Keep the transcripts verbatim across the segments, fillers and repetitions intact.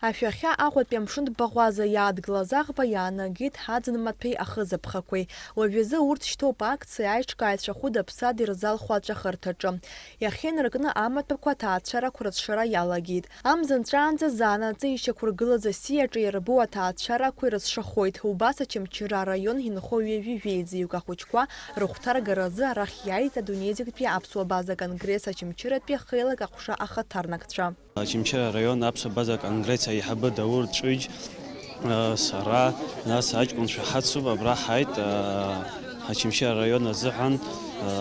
Ашәахьа Аҟәатәи амшын баӷәаза иаадгылаз аӷба иаанагеит аӡын маҭәеи ахызаԥхақәеи. Уажәазы урҭ шьҭоуп акциа аиҿкааҩцәа хәыда-ԥсада ирзалху аҵәахырҭаҿы. Иахьа инаркны амаҭәақәа аҭаацәарақәа рыцәшара иалагеит. Амза нҵәаанӡа заанаҵы ишьақәыргылаз асиаҿы иарбоу аҭаацәарақәа ирыцәшахоит. Убас Очамчыра араион инхо ҩажәи жәеизаҩык ахәыҷқәа рыхәҭаргаразы арахь иааит адунеи зегьтәи аԥсуа база конгресс Очамчыратәи хеилак аҟәша ахаҭарнакцәа. Очамчыра араион аԥсуа база конгресс аиҳабы Даур Ҵәыџь, сара, нас аҷкәынцәа ҳацуп, абра ҳаит, Очамчыра араион азыҳәан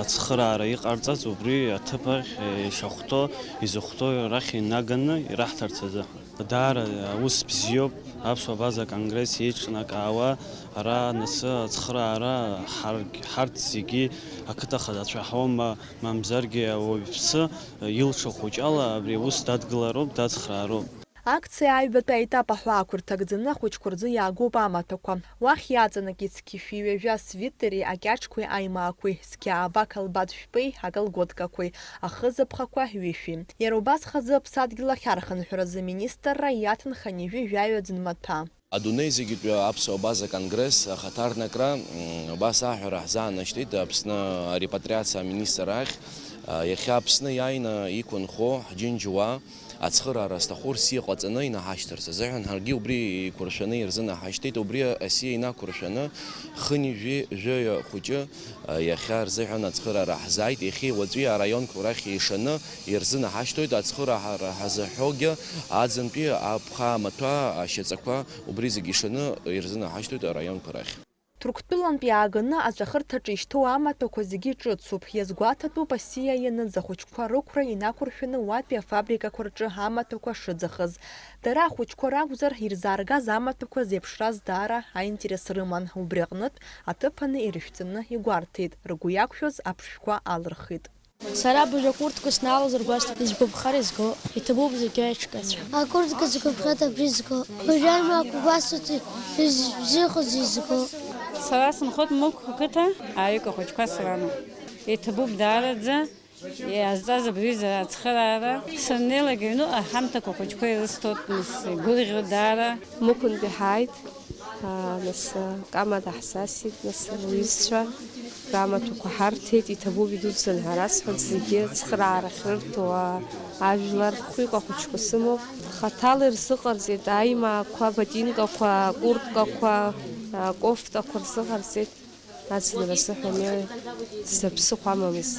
ацхыраара иҟарҵаз, убри аҭыԥ ахь ишахәҭоу, изыхәҭоу рахь инаганы ираҳҭарц азыҳәан. Даара аус бзиоуп, аԥсуа база конгресс еиҿнакаауа, ара насы ацхыраара ҳаргь-, ҳарҭ зегьы ақыҭа хадацәа ҳауама, мамзаргьы ауаҩԥсы илшо хәыҷала абри аус дадгылароуп, дацхраароуп. Акциа аҩбатәи аетап аҳәаақәа рҭагӡаны ахәыҷқәа рзы иаагоуп амаҭәақәа. Уахь иаҵанакит зқьи шәи ҩажәа свитери, акьаҿқәеи аимаақәеи, зқьи ааба қалбатә жәпеи акалготкақәеи, ахызаԥхақәа ҩышәи. Иара убас хазы аԥсадгьыл ахь архынҳәразы аминистрра иаҭынхеит ҩажәи жәаҩа ӡын маҭәа. Адунеи зегьытәи аԥсуа база конгресс ахаҭарнакра, м, убас аҳәара ҳзаанашьҭит Аԥсны арепатриациа аминистр ахь, а, иахьа Аԥсны иааины иқәынхо ҳџьынџьуаа ацхыраара зҭаху рсиа ҟаҵаны инаҳашьҭырц азыҳәан ҳаргьы убри еиқәыршәаны ирзынаҳашьҭит. Убри асиа инақәыршәаны хынҩажәи жәаҩа хәыҷы, а, иахьа рзыҳәан ацхыраара ҳзааит. Иахьеи уаҵәи араионқәа рахь еишаны ирзынаҳашьҭуеит. Ацхыраара ҳазыҳәогьы аӡынтәи аԥхаа маҭәа ашьаҵақәа убри зегьы ишаны ирзынаҳашьҭуеит араионқәа рахь. Ҭырқәтәылантәи иааганы аҵәахырҭаҿы ишьҭоу амаҭәақәа зегьы ҿыцуп. Иазгәаҭатәуп асиа ианыз ахәыҷқәа рықәра инақәыршәаны уатәи афабрикақәа рҿы амаҭәақәа шыӡахыз. Дара ахәыҷқәа ракәзар, ирзааргаз амаҭәақәа зеиԥшраз даара аинтерес рыман. Убри аҟнытә аҭыԥаны ирышәҵаны игәарҭеит, ргәы иақәшәоз аԥшшәқәа алырхит. Сара абыржәы акуртка сналалозар гәасҭоит, изгәаԥхар изго, иҭабуп зегьы аиҿкаҩцәа. Акуртка згәаԥхеит абри зго. Уажәы аимаақәа гәасҭоит, избзиахоз изго. Сара сынхоит Мықә ақыҭа, аҩык ахәыҷқәа срана. Иҭабуп даараӡа, иаазҵаз абри аҩыза ацхыраара. Саннеилак аҩныҟа аҳамҭақәа ахәыҷқәа ирысҭоит, нас игәырӷьоит даара. Мықәынтәи ҳааит. Аа, нас, Кама даҳзасит, нас, лҩызцәа рамаҭәақәа ҳарҭеит, иҭабуп, идуӡӡан ҳәа расҳәоит, зегьы цхыраара ахьрырҭо, аа, ажәлар хәҩык ахәыҷқәа сымоуп. Хаҭала ирзыҟарҵеит аимаақәа, ботинкақәа, акурткақәа, акофтақәа рзыҟарҵеит. Аӡынра азыҳәан зда ԥсыхәа амамыз.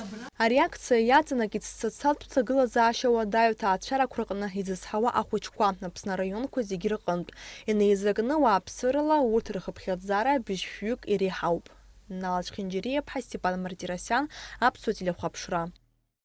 Ари акциа иаҵанакит социалтә ҭагылазаашьа уадаҩ ҭаацәарақәа рҟны изызҳауа ахәыҷқәа, Аԥсны араионқәа зегьы рҟынтә. Инеизакны уааԥсырала урҭ рхыԥхьаӡара быжьшәҩык иреиҳауп. Нал Ачхьынџьариаԥҳа, Степан Мартиросиан, Аԥсуа телехәаԥшра.